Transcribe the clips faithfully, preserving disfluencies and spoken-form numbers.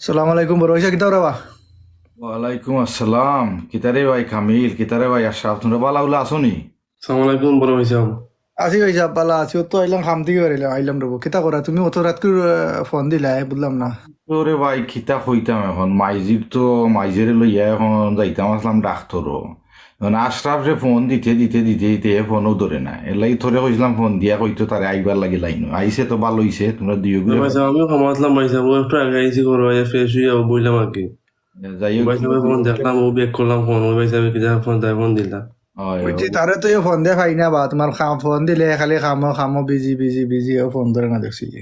সালাম আলাইকুম, বড় ভাইসাব, কিতা অইছে বা? ওয়ালাইকুম আসসালাম। কিতারে ভাই কামিল, কিতারে ভাই আশরাফ, তুমরা ভালা উলা আছো নি? সালাম আলাইকুম, বড় ভাইসাব। আছি ভাইসাব, ভালা আছি। অউ তো আইলাম, কাম থাকি বারইলাম, আইলাম রবো। কিতা করা, তুমি অত রাইত করি, আহ, ফোন দিলায়, বুঝলাম না। ওরে ভাই, কিতা কইতাম অখন, মাইজির তো, মাইজিরে লইয়া অখন যাইতাম আছলাম ডাক্তরো। মানে আশরাফরে ফোন দিতে দিতে দিতে দিতে হে ফোনও ধরে না। এরলাগি তোরে কইছলাম ফোন দিয়া কইতো তারে আইবার লাগি লাইনো। আইছে তো ভালা অইছে, তুমরা দুইওগুরে। ভাইসাব, আমিও কামো আছলাম ভাইসাব, অউ একটু আগে আইছি ঘরো, আইয়া fresh অইয়া বইলাম আর কি। যাই হউক, ভাইসাবর ফোন দেখলাম, অউ back করলাম ফোন, অউ ভাইসাবে কিতা ফোন দেয়, ফোন দিলা। অয়, বুঝছি, অয়। তারে তো ইয়ে ফোন দিয়া পাই না বা, তুমার কাম, ফোন দিলে খালি কামো, কামো, busy, busy, busy, অউ ফোন ধরে না দেখছি যে।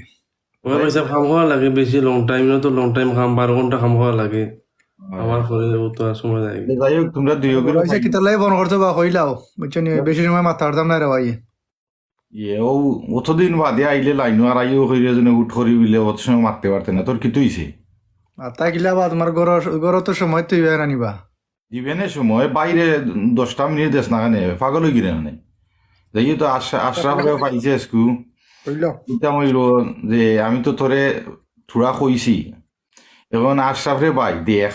অয় ভাইসাব, কাম করা লাগে বেশি, long time, না তো long time কাম, বারো ঘন্টা কাম করা লাগে। অয়। আবার পরে অউ তো আর সময় যায় না। যাই হউক, তুমরা দুইওগুরে ভাইসাব, কিতার লাগি ফোন করছো বা কইলাও, বুঝছো নি? বেশি সময় মাততাম পারতাম না রে ভাই। ইয়ে, অউ অতদিন বাদে আইলে লাইনো আর আইও কইরে জনে উঠ করি বিলে অত সময় মাততে পারতে না। তোর কিতা অইছে? মাততাম কিলা বা, তুমার ঘরো, ঘরো তো সময় তো ইবা না নিবা। দিবে নে সময়, বাইরে দশটা মিনিট দেস না কেনে, পাগল অইগেলে না নি? যাই হউক তো আশ-, আশরাফরে পাইছে আইজকু। কইলো। ইতা অইলো যে আমি তো তোরে থুড়া কইছি। অখন আশরাফরে ভাই দেখ,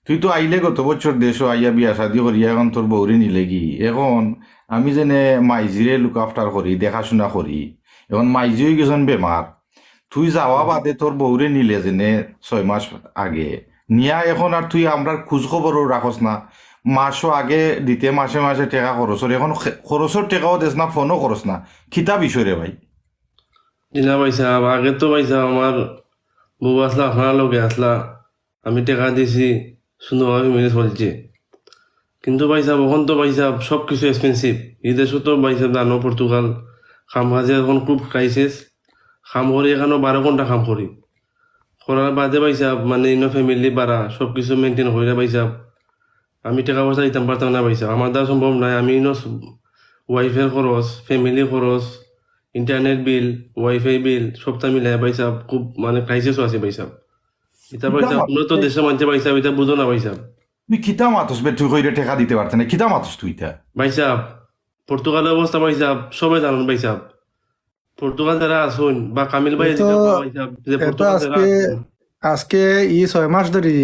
তুই তো আইলে গত বছর দেশো আইয়া বিয়া শাদি করিয়া অখন তোর বউরে নিলেগি। অখন আমি যেনে মাইজিরে look after করি, দেখাশুনা করি। অখন মাইজি অইগেছইন বেমার। তুই যাওয়া বাদে তোর বউরে নিলে যেনে ছয় মাস আগে। নিয়া অখন আর তুই আমরার খুজ খবরও রাখস না। মাসো আগে দিতে মাসে মাসে টেকা খরচ অর। অখন খে-, খরচর টেকাও দেস না, ফোনও করস না। কিতা বিষয় রে ভাই? জি না ভাইসাব, আগে তো ভাইসাব আমার বউ আছলা, আপনার লগে আছলা, আমি টেকা দিছি, সুন্দরভাবে family চলছে। কিন্তু ভাইসাব, অখন তো ভাইসাব সব কিছু expensive। ই দেশো তো ভাইসাব জানো, পর্তুগাল, কাম কাজে অখন খুব crisis। কাম করি, অখানো বারো ঘন্টা কাম করি, করার বাদে ভাইসাব, মানে, ইনো family ভাড়া, সব কিছু maintain করিয়া ভাইসাব, আমি টেকা পয়সা দিতাম পারতাম না ভাইসাব, আমার দ্বারা সম্ভব নায়। আমি ইনো স-, wife-এর খরচ, family খরচ, internet bill, wifi bill, সবটা মিলাইয়া ভাইসাব, খুব, মানে, crisis-ও আছি ভাইসাব। ইতা কিতা ভাইসাব, মাত-, তুমরা তো দেশর মানষে ভাইসাব, ইতা বুঝো না ভাইসাব। তুই কিতা মাতস বে, তুই কইরে টেকা দিতে পারতে না, কিতা মাতস তুই ইতা? ভাইসাব, পর্তুগালর অবস্থা ভাইসাব, সবে জানইন ভাইসাব। পর্তুগাল যারা আছইন বা কামিল ভাই এ তো, দিতে পারবা ভাইসাব, যে এ তো পর্তুগাল যারা আজকে, আছইন। আজকে ই ছয় মাস ধরি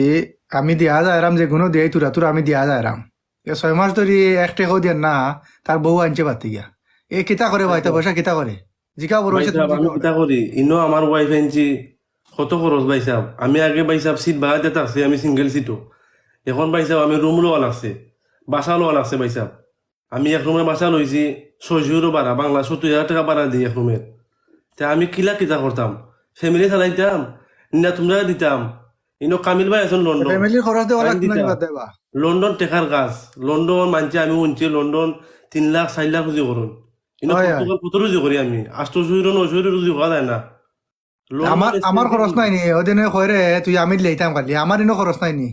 আমি দিয়া যাইরাম, যেগুনো দিয়াই তুরা তুরা আমি দিয়া যাইরাম। এ ছয় মাস ধরি এক টেকাও দিয়ার না, তার বউ আনছে বাদ দিয়া। এ কিতা করে বা, ইতা পয়সা কিতা করে? জিকাও বড় অইছে ভাইসাব, তুমি আমি জিকাও। কিতা করি? ইনো আমার wife আনছি, কত খরচ ভাইসাব? আমি আগে ভাইসাব seat ভাড়া দিয়া থাকছি, আমি single seat-ও। অখন ভাইসাব আমি room লওয়া লাগছে, বাসা লওয়া লাগছে ভাইসাব। আমি এক রুমের বাসা লইছি, ছয়শো ইউরো ভাড়া, বাংলা সত্তর হাজার টেকা ভাড়া দেই এক রুমের। তে আমি কিলা কিতা করতাম? Family চালাইতাম, না তুমরারে দিতাম? ইনো কামিল ভাই আছইন লন্ডন। Family-র খরচ দেওয়া লাগতো না, দিতাম। বাদ দেবা। লন্ডন টেকার গাছ, লন্ডন মানষে আমি হুনছি, লন্ডন তিন লাখ, চাইর লাখ রুজি করইন। ইনো অয়, অয়। পর্তুগাল কত রুজি করি আমি? আটশো ইউরো, নয়শো ইউরো রুজি করা যায় না। লন্ডন আমার, আমার খরচ নাই নি, ওদিনে কয় রে, তুই আমি দিলাইতাম খালি, আমার ইনো খরচ নাই নি।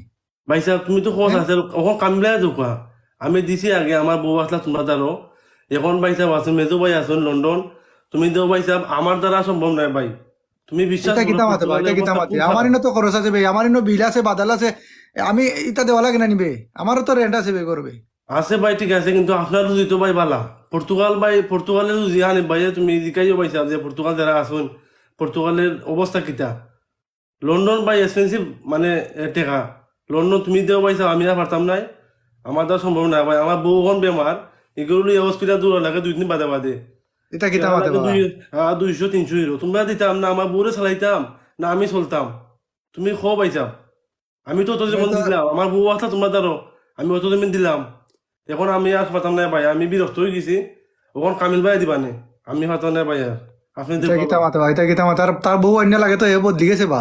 ভাইসাব, তুমি তো খরচ আছে, অখন কামিল ভাই দেউক্কা। আমি দিছি আগে, আমার বউ আছলা তুমরার দ্বারো। অখন ভাইসাব আছইন, মেজো ভাই আছইন লন্ডন। তুমি দেও ভাইসাব, আমার দ্বারা সম্ভব নায় ভাই। তুমি বিশ্বাস ইতা করো, কিতা মাতে বা, পর্তুগালের ইতা কিতা অবস্থা মাতে? খুব আমার খারাপ। ইনো তো খরচ আছে বে, আমার ইনো bill আছে, বাদাল আছে, আমি ইতা দেওয়া লাগে না নি বে? আমারও তো rent আছে বে, ঘর বে। আছে ভাই, ঠিক আছে, কিন্তু আপনার রুজি তো ভাই ভালা। পর্তুগাল ভাই, পর্তুগালের রুজি আনি ভাই, তুমি জিকাইও ভাইসাব যে পর্তুগাল যারা আছইন, পর্তুগালের অবস্থা কিতা? লন্ডন ভাই expensive, মানে, এ, টেকা। লন্ডন তুমি দেও ভাইসাব, আমি আর পারতাম নায়, আমার দ্বারা সম্ভব নায় ভাই। আমার বউ অখন বেমার, ইগুরে লইয়া hospital দৌড়া লাগে দুই দিন বাদে বাদে। ইতা কিতা মাতে লাগে বা? দুই, আ, দুইশো তিনশো ইউরো। তুমরারে দিতাম না, আমার বউরে চালাইতাম না, আমি চলতাম? তুমি কও ভাইসাব। আমি তো অত জীবন দিলাম, আমার বউ আছলা তুমরার দ্বারো, আমি অত জীবন দিলাম। অখন আমি আর পারতাম নায় ভাই, আমি বিরক্ত অইগেছি। অখন কামিল ভাই দিবা নে, আমি পারতাম নায় ভাই আর। আপনি ইতা কিতা মাতে বা, ইতা কিতা মাতে? তার, তার বউ আইনা লাগে তো হে বদলি গেছে বা।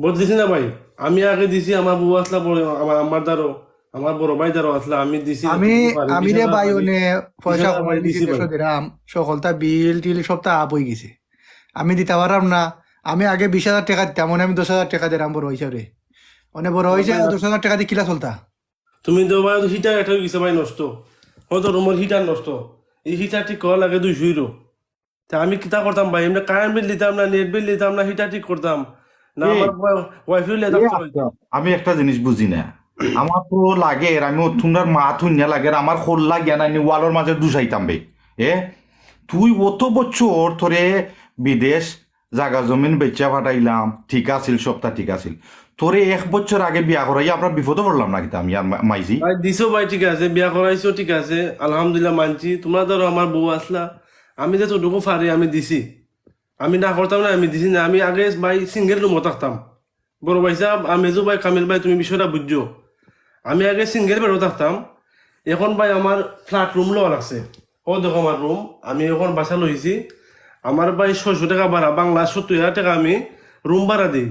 বদলিছি না ভাই, আমি আগে দিছি, আমার বউ আছলা বড়, আমার, আমার দ্বারো, আমার বড় ভাই দ্বারো আছলা, আমি দিছি। আমি, আমি রে ভাই, অনে পয়সা কমাই দিছি, দেড়শো দিরাম, সকলতা bill টিল সবতা up অইগেছে। আমি দিতাম পাররাম না, আমি আগে বিশ হাজার টেকা দিতাম, অনে আমি দশ হাজার টেকা দিরাম বড় হিসাবে। অনে বড় হিসাবে দশ হাজার টেকা দি কিলা চলতা? তুমি তো ভাই, heater একটা অইগেছে ভাই নষ্ট, হয়তো রুমর heater নষ্ট, ই heater ঠিক করা লাগে দুইশো ইউরো। তে আমি কিতা করতাম ভাই? এমনে current bill দিতাম না, net bill দিতাম না, heater ঠিক করতাম না, আমার wifi লইয়া থাকতে অইতো। আমি একটা জিনিস বুঝি না, আমার তো লাগের, আমি তুমরার মাত হুনিয়া লাগের, আমার খোল লাগিয়া না নি wall-র মাঝে দুষাইতাম বে। এ, তুই অত বছর ধরে বিদেশ জাগা জমিন বেচা ফাটাইলাম, ঠিক আছিল, সবটা ঠিক আছিল। তোরে এক বছর আগে বিয়া করাইয়া আমরা বিপদে পড়লাম না কিতা আমি আর মা-, মাইজি? ভাই, দিছো ভাই, ঠিক আছে, বিয়া করাইছো, ঠিক আছে, আলহামদুলিল্লাহ, মানছি। তোমরা ধরো আমার বউ আসলা, আমি যে যতটুকু পারি আমি দিছি, আমি না করতাম না, আমি দিছি না। আমি আগে ভাই সিঙ্গেল রুমো থাকতাম, বড় ভাই সাহেব, আমেজু ভাই, কামিল ভাই, তুমি বিষয়টা বুঝছো। আমি আগে সিঙ্গেল বেডো থাকতাম, এখন ভাই আমার ফ্ল্যাট রুম লওয়া লাগছে। ও দেখো আমার রুম, আমি এখন বাসা লইছি। আমার ভাই ছয়শো টাকা ভাড়া, বাংলা সত্তর হাজার টাকা আমি রুম ভাড়া দিই।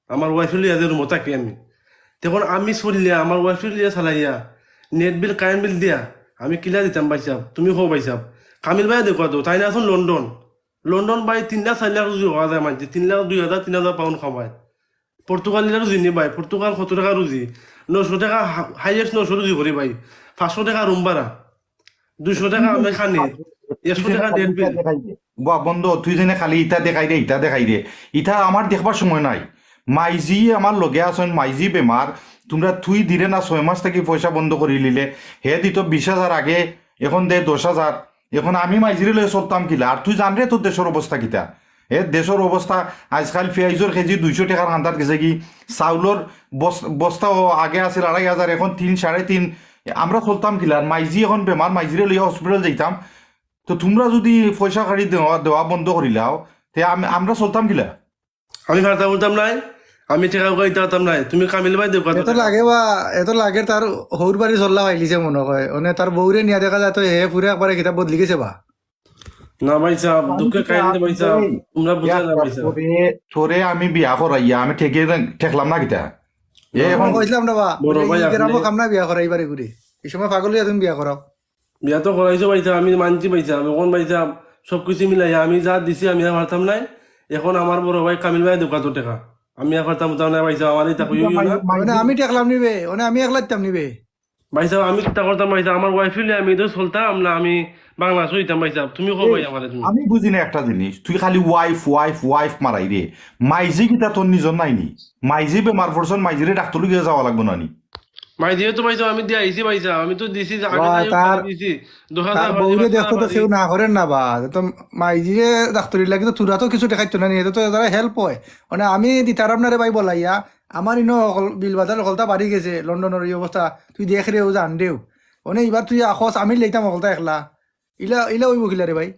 আমার ওয়াইফ লইয়া যে রুমো থাকি আমি, তখন আমি চলিয়া, আমার ওয়াইফ লইয়া চালাইয়া, নেট বিল, কারেন্ট বিল দিয়া আমি কিলা দিতাম ভাই সাহেব? তুমি কও ভাই সাহেব। কামিল ভাই দেখো তো, তাই না এখন লন্ডন, লন্ডন ভাই তিন লাখ চার লাখ রুজি হওয়া যায় মানছে, তিন লাখ দুই হাজার তিন হাজার পাউন্ড খাবায়। পর্তুগালিরা রুজি নি ভাই, পর্তুগাল কত টাকা রুজি? নয়শো টাকা, হাইয়েস্ট নয়শো রুজি করি ভাই। পাঁচশো টাকা রুম ভাড়া, দুইশো টাকা আমি খানি, একশো টাকা নেট বিল। বা বন্ধু, তুই যেনে খালি ইটা দেখাই দে, ইটা দেখাই দে, ইটা আমার দেখবার সময় নাই। মাইজি আমার লগে আছইন, মাইজি বেমার, তোমরা তুই দিরে না, ছয় মাস থাকি পয়সা বন্ধ করি লিলে, হে দিত বিশ হাজার আগে, এখন দে দশ হাজার। এখন আমি মাইজিরে লইয়া চলতাম কিলা? আর তুই জানরে তোর দেশর অবস্থা কিতা? এ দেশর অবস্থা, আজকাল পিয়াইজর কেজি দুইশো টাকার কান্দাত গেছে গি, চাউলর বস-, বস্তাও আগে আছিল আড়াই হাজার, এখন তিন, সাড়ে তিন। আমরা চলতাম কিলা? আর মাইজি এখন বেমার, মাইজিরে লইয়া হসপিটাল যাইতাম। তো তোমরা যদি পয়সা কাড়ি দেওয়া, দেওয়া বন্ধ করিলাও, তে আমি, আমরা চলতাম কিলা? আমি ফারতাম উঠতাম নাই, আমি টেকা উকাইতে পারতাম নাই। তুমি কামিল ভাই দেখো এত লাগে বা, এত লাগে তার হৌর বাড়ি চল্লা পাইলিছে মনে হয়। মানে তার বউরে নিয়া দেখা যায় তো হে পুরা একবারে কিতা বদলি গেছে বা। না ভাই সাহেব, দুঃখে কাহিনী ভাই সাহেব, তোমরা বুঝা না ভাই সাহেব। তোরে, তোরে আমি বিয়া করাইয়া আমি ঠেকে ঠেকলাম না কিতা? এ এখন এখন কইছিলাম না বা, বড় বলে, ভাই "এই গ্রামো আপনি কাম না বিয়া করাই বাড়ি ঘুরে।" এই সময় পাগল হইয়া তুমি বিয়া করাও। বিয়া তো করাইছো ভাই সাহেব, আমি মানছি ভাই সাহেব। আমি এখন ভাই সাহেব সব কিছু মিলাই আমি যা দিছি আমি আর পারতাম নাই। এখন আমার বড় ভাই কামিল ভাই দোকান টেকা, আমি আর পারতাম উঠতাম না ভাই সাহেব, আমার ইতা কইও না। মানে আমি ঠেকলাম নিবে, মানে আমি একলা দিতাম নিবে। ভাই সাহেব, আমি কিতা করতাম ভাই সাহেব, আমার ওয়াইফ হইলে আমি তো চলতাম না, আমি বাংলাদেশে হইতাম ভাই সাহেব। তুমি কও ভাই আমারে তুমি। আমি বুঝি না একটা জিনিস, তুই খালি ওয়াইফ, ওয়াইফ, ওয়াইফ মারাই রে। মাইজি কিতা তোর নিজর নাই নি? মাইজি বেমার পড়ছন, মাইজিরে ডাক্তর লগে যাওয়া লাগবো না নি? মাইজিরে তো ভাই সাহেব আমি দিয়া আইছি ভাই সাহেব, আমি তো দিছি যে আগে বা, যাই হোক তার, আমি দিছি। দশ হাজার তার ভাড়া, বউরে দশ হাজার দেখতে তো ভাড়া কেউ দিছি। না করেন না বা, তো মাইজিরে ডাক্তরি লাগে তো তোরা তো কিছু দেখাইতো না নি, এটা তো যারা হেল্প হয়। মানে আমি দিতারাম না রে ভাই বলাইয়া, আমার ইনো অকল বিল বাজার অকলতা বাড়ি গেছে, লন্ডনর এই অবস্থা, তুই দেখ রে, ও জান রেও। মানে এবার তুই আখস, আমি লইতাম অকলতা একলা, ইলা, ইলা ওই বকিলা রে ভাই।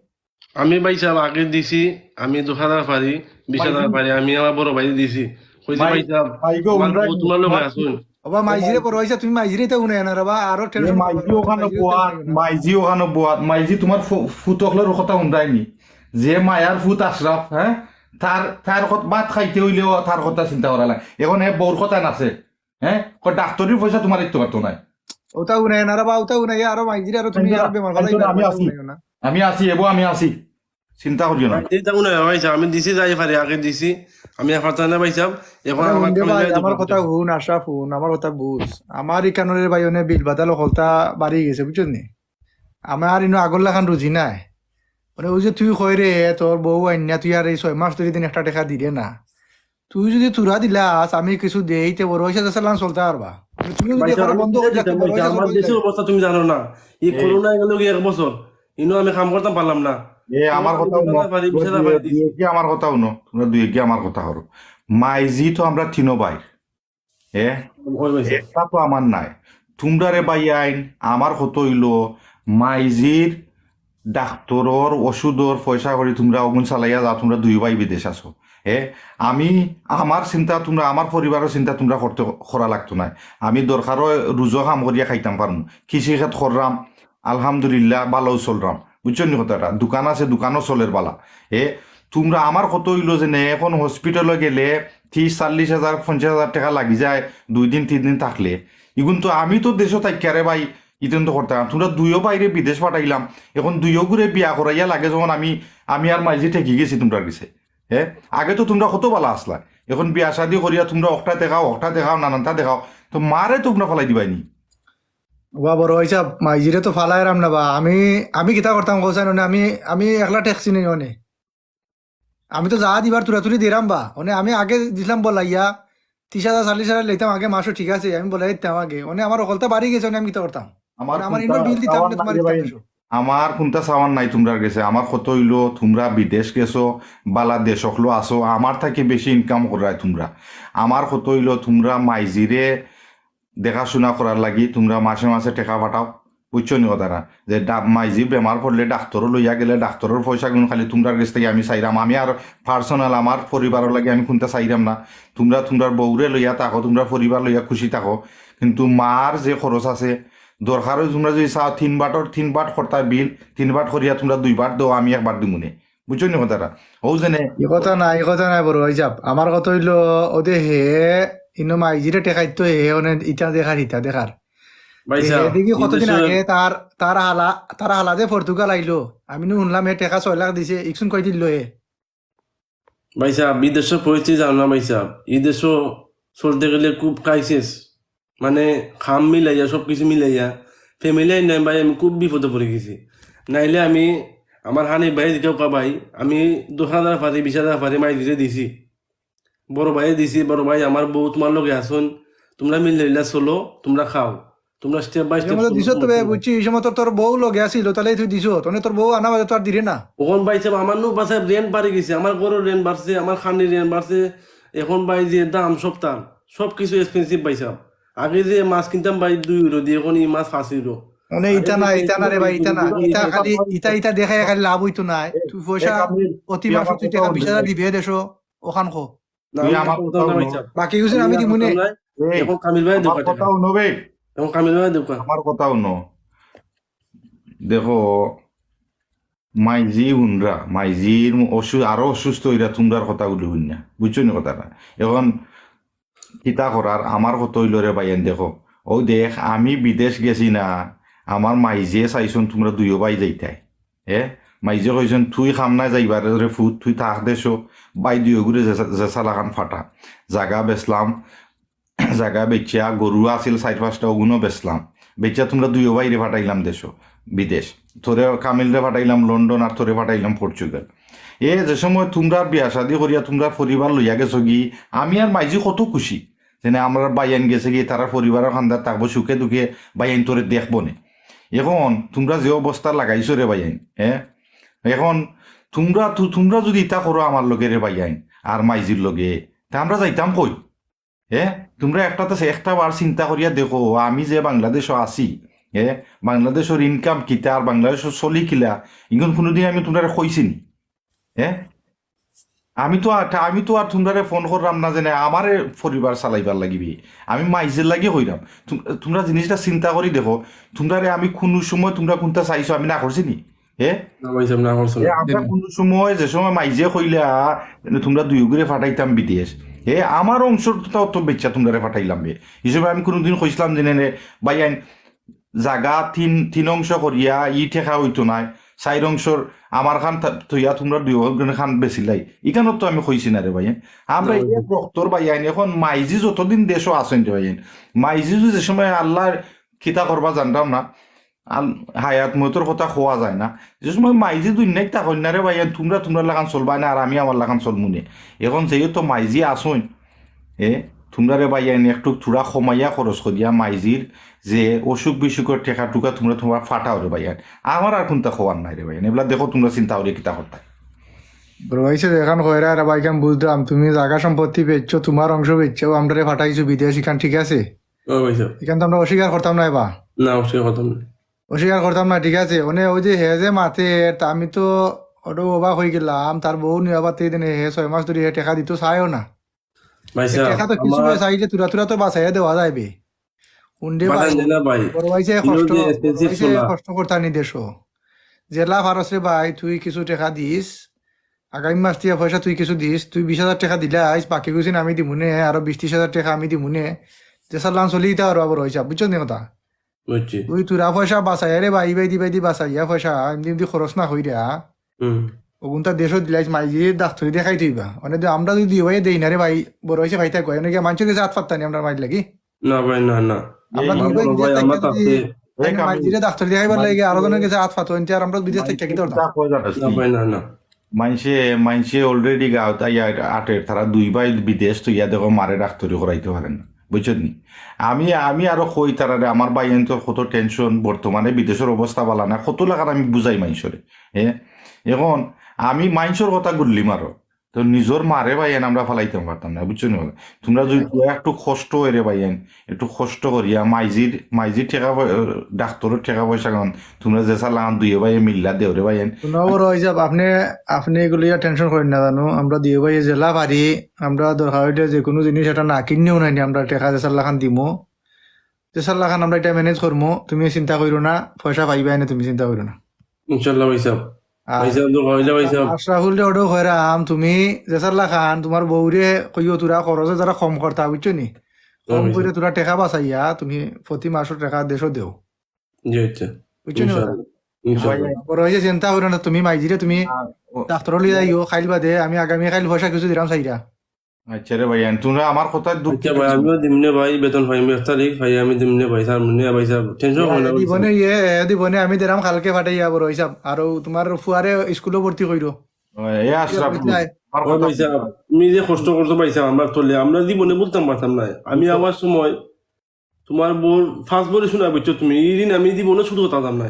আমি ভাই সাহেব আগে দিছি, আমি দশ হাজার পারি, বিশ হাজার পারি, আমি আমার বড় ভাই দিছি। কইছি ভাই, ভাই সাহেব, ভাই গো, আমার উনরা বউ তোমার লগে আছইন। ওবা মাইজিরে বড় হইছে, তুমি মাইজিরে তো উনাই না রে বা, আরো এ টেনশন মাইজি ওখানো মাইজিরে তো বুয়াত, উনাই না। মাইজি ওখানো বুয়াত, মাইজি তোমার ফু-, ফুতকলর কথা হুনরায়নি? যে মায়ার ফুত আশরাফ, হ্যাঁ, তার, তার কত-, ভাত খাইতে হইলেও তার কথা চিন্তা করা লাগে। এখন হে বউর কথা নাছে, হ্যাঁ, কয় ডাক্তরির পয়সা তোমার দিতে পারতো না। ওটা উনাই না রে বা, ওটা উনাই আরো মাইজিরে আরো তুমি আরো বেমার ফালাই আমি না, আছি। উনাই না। আমি আছি, এবো আমি আছি, চিন্তা করিও না। এই যাও না ভাই সাহেব, আমি দিছি যাই পারি, আগে দিছি, আমি আর পারতাম না ভাই সাহেব। এখন আরে আমার হুন দে কামিল ভাই, ভাই আমার দেখো। কথা হুন, আশরাফ হুন, আমার কথা বুঝ। আমার ইকানোর ভাই অনে বিল বাতাল হকলতা বাড়ি গেছে, বুঝছস নি? আমার ইনো আগর লাখান রুজি নাই। মানে ওই যে তুই কই রে, তোর বউ আইন্না, তুই আর এই ছয় মাস ধরি দিন একটা টেকা দিরে না। তুই যদি তুরা দিলাস, আমি কিছু দেই, তে বড় হইছে চালান চলতে পারবা। মানে তুমি যদি ভাই সাহেব, এখন আমি বন্ধ কিতা করে দিতাম থাকো, ভাই বড় সাহেব? হইছে আমার চলতে দেশের পারবা। অবস্থা তুমি জানো না। এই করোনা গেল কি এক বছর, ইনো আমি কাম করতাম পারলাম না। এ আমার কথা হুনো, ভাই, বিশ হাজার ভাই দিছি। দুই একে আমার কথা হুনো, তোমরা দুই একে আমার কথা হরো। মাইজি তো আমরা তিনো ভাই, এ হয় ভাই সাহেব। একটা তো আমার নাই। তোমরা রে ভাই আইন, আমার কত হইলো, মাইজির ডাক্তরর ওষুধর পয়সা করি তোমরা অগুন চালাইয়া যাও, তোমরা দুই ভাই বিদেশ আছো। এ আমি আমার চিন্তা তোমরা, আমার পরিবারর চিন্তা তোমরা করতে, করা লাগতো না। আমি দরকার হয় রুজো কাম করিয়া খাইতাম পারমু, কৃষি খেত কররাম, আলহামদুলিল্লাহ ভালাউ চলরাম, বুঝছো নি কথাটা? দোকান আছে, দোকানও চলের বালা। এ তোমরা আমার কত হইলো যে নে, এখন হসপিটালে গেলে ত্রিশ, চল্লিশ হাজার, পঞ্চাশ হাজার টেকা লাগি যায় দুই দিন তিন দিন থাকলে। ইগুন তো আমি তো দেশো থাকিয়া রে ভাই, ইতেন তো করতাম। তোমরা দুইও ভাইরে বিদেশ পাঠাইলাম, এখন দুইও গুরে বিয়া করাইয়া লাগে যখন আমি, আমি আর মাইজি ঠেকি গেছি তোমরার গেছে। হ্যাঁ, আগে তো তোমরা কত বালা আছলা, এখন বিয়া শাদি করিয়া তোমরা অকটা দেখাও, অকটা দেখাও, নানানটা দেখাও, তো মারে তো তোমরা ফালাই দিবাই নি। ওবা বড় হইছে, মাইজিরে তো ফালাইরাম না বা, আমি, আমি কিতা করতাম কওছাইন, মানে আমি, আমি একলা ঠেকছি নি অনে। আমি তো যা দিবার তুরাতুরি দিরাম বা, মানে আমি আগে দিছিলাম বলাইয়া, ত্রিশ হাজার, চল্লিশ হাজার লইতাম আগে মাসো, ঠিক আছে, আমি বলাই দিতাম আগে, মানে আমার হকলতা বাড়ি গেছে, মানে আমি কিতা করতাম? আমার মানে আমার চিন্তা ইনো বিল দিতাম আমার না, তোমার লাগে দিতাম ভাই, না সব। আমার কুনতা চাওয়ার নাই তুমরার গেছে। আমার কথা অইলো, তুমরা বিদেশ গেছো, বালা দেশ অকলো আছো, আমার থাকি বেশি ইনকাম কররায় তুমরা। আমার কথা অইলো, তুমরা মাইজিরে দেখাশুনা করার লাগি তুমরা মাসে মাসে টেকা পাঠাও, বুঝছো নি কথাটা? যে ডা-, মাইজি বেমার পড়লে ডাক্তরো লইয়া গেলে ডাক্তরর পয়সাগুন খালি তুমরার গেছ থাকি আমি চাইরাম। আমি আর personal আমার পরিবারর লাগি আমি কুনতা চাইরাম না। তুমরা তুমরার বউরে লইয়া থাকো, তুমরার পরিবার লইয়া খুশি থাকো, কিন্তু মার যে খরচ আছে, দরকার অয় তুমরা যদি চাও তিন বাটর তিন বাট করতা বিল, তিন বাট করিয়া তুমরা দুই বাট দেও, আমি এক বাট দিমুনে, বুঝছো নি কথাটা? অউ যেনে ই কথা না, ই কথা না বড় ভাইসাব। আমার কথা অইলো, অউ যে হে ইনো মাইজিরে টেকা দিতো, হে অনে ইতা দেখার, ইতা দেখার। ভাইসাব, হে দেখি কতদিন আগে তার, তার হালা, তার হালা যে পর্তুগাল আইলো, আমি নু হুনলাম হে টেকা ছয় লাখ দিছে, ইকসুন কই দিল হে? ভাইসাব, বিদেশর পরিস্থিতি জানো না ভাইসাব, ই দেশো চলতে গেলে খুব ক্রাইসিস, মানে কাম মিলাইয়া, সব কিছু মিলাইয়া, ফ্যামিলি নাই ভাই, আমি খুব বিপদো পড়ি গেছি। নাইলে আমি, আমার হানিফ ভাই দিকে কওকা ভাই, আমি দশ হাজার পারি, বিশ হাজার পারি মাইজিরে দিছি, বড় ভাইয়ে দিছি, বড় ভাই আমার বউ তুমার লগে আছইন, তুমরা মিলাইলা চলো, তুমরা খাও, তুমরা step by step চলো, দিছো তো তুমরা ভাই, চলো। বুঝছি, ই সময় তো তোর বউ লগে আছিল, তাইলে তুই দিছো, তনে তোর বউ আনা বাদে তো আর দিরে না। অখন ভাইসাব, আমার নু বাসায় rent বাড়ি গেছে, আমার ঘরর rent বাড়ছে, আমার খানির rent বাড়ছে, অখন ভাই যে দাম সবতার, সব কিছু expensive ভাইসাব। আগে যে মাছ কিনতাম ভাই দুই ইউরো দি, অখন ই মাছ পাঁচ ইউরো। মানে ইতা না, ইতা না রে ভাই, ইতা না, ইতা খালি, ইতা, ইতা দেখাইয়া খালি লাভ অইতো নায়। তুই পয়সা প্রতি মাসো তুই টেকা বিশ হাজার দিবে দেশো, অখান কো। না, তুই আমার কথা হুনো। বাকি কিছু আমি দিমুনে। অখন কামিল ভাই দেউক্কা। কথা হুনো বে। অখন কামিল ভাই দেউক্কা। আমার কথা হুনো। দেখো, মাইজি হুনরা, মাইজির অসু-, আরো অসুস্থ অইরা তুমরার কথাগুলি হুনিয়া, বুঝছো নি কথাটা? অখন কিতা করার, আমার কথা অইলো রে ভাইয়াইন, দেখো, অউ দেখ, আমি বিদেশ গেছি না, আমার মাইজিয়ে চাইছইন তুমরা দুইও ভাই যাইতায়। এ, মাইজিয়ে কইছইন, "তুই কামো নায় যাইবার রে ফুত, তুই থাক দেশো, ভাই দুইওগুরে যে-, যেছা লাখান ফাটা।" জাগা বেচলাম, জাগা বেচিয়া, গরু আছিল চাইর পাঁচটা, অগুনও বেচলাম। বেচিয়া তুমরা দুইও ভাইরে ফাটাইলাম দেশো, বিদেশ। তোরে কামিলরে ফাটাইলাম লন্ডন, আর তোরে ফাটাইলাম পর্তুগাল। এ যে সময় তুমরা বিয়া শাদি করিয়া তুমরার পরিবার লইয়া গেছো গি, আমি আর মাইজি কত খুশি। যেনে আমরার ভাইয়াইন গেছে গি, তারার পরিবারর কান্দাত থাকবো, সুখে দুখে ভাইয়াইন তোরে দেখবো নে। অখন তুমরা যে অবস্থা লাগাইছো রে ভাইয়াইন, হ্যাঁ? অখন তুমরা, তু-, তুমরা যুদি ইতা করো আমার লগে রে ভাইয়াইন, আর মাইজির লগে, তে আমরা যাইতাম কই? হ্যাঁ? তুমরা একটা তো সে-, একটা বার চিন্তা করিয়া দেখো, আমি যে বাংলাদেশো আছি, হ্যাঁ? বাংলাদেশর income কিতা আর বাংলাদেশো চলি কিলা, ইগুন কুনুদিন আমি তুমরারে কইছি নি? হ্যাঁ? আমি তো আর, আমি তো আর তুমরারে ফোন কররাম না যেনে আমারে পরিবার চালাইবার লাগিবে। আমি মাইজির লাগি কইরাম। তুম-, তুমরা জিনিসটা চিন্তা করি দেখো, তুমরারে আমি কুনু সময় তুমরা কুনতা চাইছো আমি না করছি নি? হে? না ভাইসাব, না করছো এ, না। আমরা কুনু সময়, যে সময় মাইজিয়ে কইলা, যেনে তুমরা দুইওগুরে ফাটাইতাম বিদেশ। হে, আমার অংশর তো, তো বেচ্চা তুমরারে ফাটাইলাম বে। হিসাবে আমি কুনুদিন কইছলাম যেনে নে, ভাইয়াইন, জাগা তিন, তিন অংশ করিয়া ই টেকা অইতো নায়, চাইর অংশর আমার খান থা-, থইয়া তুমরা দুইওগুন খান বেচিলাই। ইখানো তো আমি কইছি না রে ভাইয়াইন। আমরা না, এক রক্তর ভাইয়াইন, অখন মাইজি যতদিন দেশো আছইন রে ভাইয়াইন, মাইজি যে সময় আল্লায় কিতা করবা জানরাম না, আল-, হায়াত মউতর কথা কওয়া যায় না। যে সময় মাইজি দুনিয়াত থাকইন না রে ভাইয়াইন, তুমরা তুমরার লাখান চলবায় না, আর আমি আমার লাখান চলমু নে। অখন যেহেতু মাইজি আছইন, এ, তুমরা রে ভাইয়াইন একটু থুড়া কমাইয়া খরচ করিয়া মাইজির যে অসুখ বিসুখর টেকা টুকা তুমরা তুমরা ফাটাও রে ভাইয়াইন। আমার আর কুনতা কওয়ার নাই রে ভাইয়াইন। এবলা দেখো তুমরা চিন্তা করিয়া কিতা করতায়। বড় ভাইসাব, অখন কইরা রে ভাই, ইখান বুঝরাম, তুমি জাগা সম্পত্তি বেচছো, তুমার অংশ বেচছো, আমরারে ফাটাইছো বিদেশ, ইখান ঠিক আছে? ও ভাইসাব। ইখান তো আমরা অস্বীকার করতাম না এবা। না, অস্বীকার করতাম না। অস্বীকার করতাম না, ঠিক আছে? অনে অউ যে হে যে মাতের, তা আমি তো অটো অবাক অইগেলাম, তার বউ নিয়া বাতে দিনে হে ছয় মাস ধরি হে টেকা দিতো চায়ও না। ভাইসাব, টেকা তো কিছু আমার পয়সা আইলে তুরা তুরা তো বাচাইয়া দেওয়া যাইবে। হুন রে ভাই, বাদাম দে না ভাই। বড় ভাইসাব ইনো কষ্ট, যে expensive বড় ভাইসাব সোনা। কষ্ট করতা নি দেশো। যেলা পারস রে ভাই, তুই কিছু টেকা দিস। আগামী মাস দিয়া পয়সা তুই কিছু দিস। তুই বিশ হাজার টেকা দিলাইস, বাকি গুছিন আমি দিমুনে, আরো বিশ ত্রিশ হাজার টেকা আমি দিমুনে। যেছালান চলি ইতা আরো আবার অইছে, বুঝছস নি কথা? বুঝছি। তুই তুরা পয়সা বাচাইয়া রে ভাই, ইবায়দি ইবায়দি বাচাইয়া পয়সা, এমনি এমনি খরচ না কইরা। হুম। অগুনতা দেশো দিলাইস, মাইজিরে ডাক্তরি দেখাই থইবা। অনে তো আমরা যুদি অউ দেই না রে ভাই, বড় ভাইসাব ভাই থাক, অনে গিয়া মানষর গেছে আত পাততা নি আমরার মাইর লাগি। না ভাই, না, না। আমরা এই দুই ভাই বড় বিদেশ ভাই, থাকি আমার যুদি কাছে এই আমি কামিল মাইজিরে ডাক্তরি দেখাইবার লাগি আরো জনর গেছে আত পাতো, ইনতে আর আমরা বিদেশ থাকি কিতা করতাম? না ভাই, না, না। মানষে, মানষে already গাউত আইয়া আটের, তারা দুই ভাই বিদেশ থইয়া দেখো মারে ডাক্তরি করাইতে পারের না। বুঝছইন নি? আমি আমি আরো কই তারারে, আমার ভাইয়াইন্তর কত টেনশন, বর্তমানে বিদেশর অবস্থা ভালা না, কত লাখান আমি বুঝাই মাইনষরে। হ্যাঁ, এখন আমি মাইনষর কথা গুল্লি মারো, তো নিজর মারে ভাইয়াইন আমরা ফালাইতাম পারতাম না, বুঝছো নি? তোমরা যদি একটু কষ্ট অয় রে ভাইয়াইন, একটু কষ্ট করিয়া মাইজির মাইজির টেকা পয়-, ডাক্তরর টেকা পয়সা খান তোমরা যেছা লাখান দুইও ভাইয়ে মিল্লা দেও রে ভাইয়াইন। হুনো বড় ভাইসাব, আপনে আপনে ইগুলিয়া টেনশন করইন না জানো, আমরা দুইও ভাইয়ে যেলা পারি, আমরা দরকার অইলে যেকুনু জিনিস একটা না কিনিয়াও নাইনি, আমরা টেকা যেছা লাখান দিমু, যেছা লাখান আমরা ইটা ম্যানেজ করমু, তুমি চিন্তা করিও না, পয়সা পাইবায়নে, তুমি চিন্তা করিও না। ইনশাআল্লাহ ভাইসাব। আর ভাইসাব, দরকার অইলে ভাইসাব। আশরাফুলরে অর্ডার কইরাম, তুমি যেছা লাখান তুমার বউরে কইও, থুড়া খরচ যেরা কম করতা, বুঝছো নি? কম করি থুড়া টেকা বাচাইয়া তুমি প্রতি মাসর টেকা দেশো দেও। জি, আচ্ছা। বুঝছো নি কথা? ইনশাআল্লাহ। ইনশাআল্লাহ। বড় ভাইসাব, চিন্তা করিও না, তুমি মাইজিরে তুমি ডাক্তরো লইয়া যাইও, কাইল বাদে আমি আগামী কাইল পয়সা কিছু দিরাম চাইরা। আচ্ছা রে ভাইয়াইন, তোমরা আমার কথা দুঃখ আচ্ছা ভাই, আমিও দিমনে ভাই, বেতন পাইমু এক তারিখ, ভাই আমি দিমনে ভাই, স্যার মনে ভাইসাব, টেনশন করো না ভাইসাব। দিবনে ইয়ে, এ দিবনে আমি দিরাম কালকে পাঠাইয়া বড় ভাইসাব। আর ও তুমার ফুয়ারে স্কুলো ভর্তি করিও। এ আশরাফুল, আমার কথা ভাইসাব, তুমি যে কষ্ট করছো ভাইসাব, আমরা তোলে, আমরা জীবনে বুঝতাম পারতাম না। আমি আবার সময় তুমার বউর পাঁচ ভরি সোনা বেচছো তুমি, ই ঋণ আমি জীবনে শোধ করতাম পারতাম না।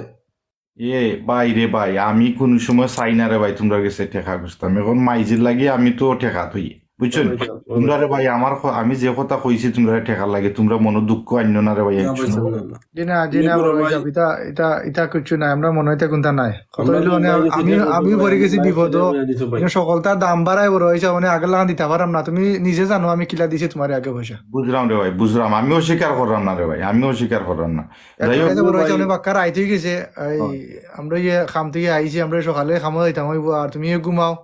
এ ভাই রে ভাই, আমি কুনু সময় চাই না রে ভাই তুমরার গেছে টেকা খুজতাম। এখন মাইজির লাগি আমি তো টেকা থই, বুঝছো নি? তোমরা রে ভাই, আমার ক-, আমি যে কথা কইছি তুমরারে টেকার লাগি, তুমরা মনো দুঃখ আনিও না রে ভাই, না ভাই, একটু। না। জি না, জি না, বড় ভাই। ইটা, ইটা, ইটা কিচ্ছু নাই, আমরা মনো ইতা কুনতা নাই। কথা অইলো মানে আমি, আমি পড়ি গেছি বিপদো। সকলতার দাম বাড়ায় বড় ভাইসাব, মানে আগর লাখান দিতা পাররাম না। তুমি নিজে জানো আমি কিলা দিছি তুমারে আগে পয়সা। বুঝরাম রে ভাই, বুঝরাম। আমিও স্বীকার কররাম না রে ভাই, আমিও স্বীকার কররাম না। যাই হোক, বড় ভাইসাব, মানে বাক্কা রাইত অই গেছে। এই, আমরা ইয়ে কাম থাকি আইছি, আমরা সকালে কামো যাইতাম অইবো, আর তুমি ঘুমাও।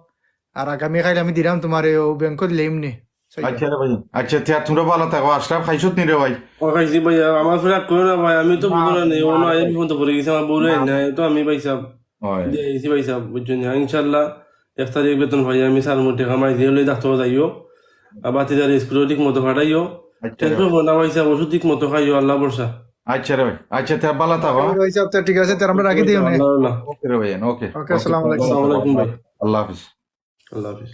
আর আগামী কাইল আমি দিরাম তুমারে, ও ব্যাংকো দিলে এমনি। আচ্ছা রে ভাই, আচ্ছা, তে তুমরা ভালা থাকো। আশরাফ, খাইছত নি রে ভাই? ও খাইছি ভাইয়া, আমার ফেরা কইও না ভাই, আমি তো বুঝো না নি, ও না, আমি ফোন তো পড়ি গেছি, আমার বউরে নাই, তো আমি ভাইসাব। দিয়া আইছি ভাইসাব, বুঝছো নি? ইনশাআল্লাহ, এক তারিখ বেতন পাইয়া আমি স্যার মনে টেকা মাইজিরে লই ডাক্তরো যাইও। আর বাতিজারে স্কুলো ঠিক মতো পাঠাইও। আচ্ছা রে টেনশন করো না ভাইসাব, ওষুধ ঠিক মতো খাইও, আল্লাহ ভরসা। আচ্ছা রে ভাই, আচ্ছা, তে ভালা থাকো, হ্যাঁ? ভাইসাব, তে ঠিক আছে, তে আমরা রাখি দিও নে। আল্লাহ, আল্লাহ। ওকে রে ভাই, ওকে। ওকে, আসসালামু আলাইকুম। আসসালামু আলাইকুম ভাই। আল্লাহ হাফিজ। আল্লাহ হাফিজ।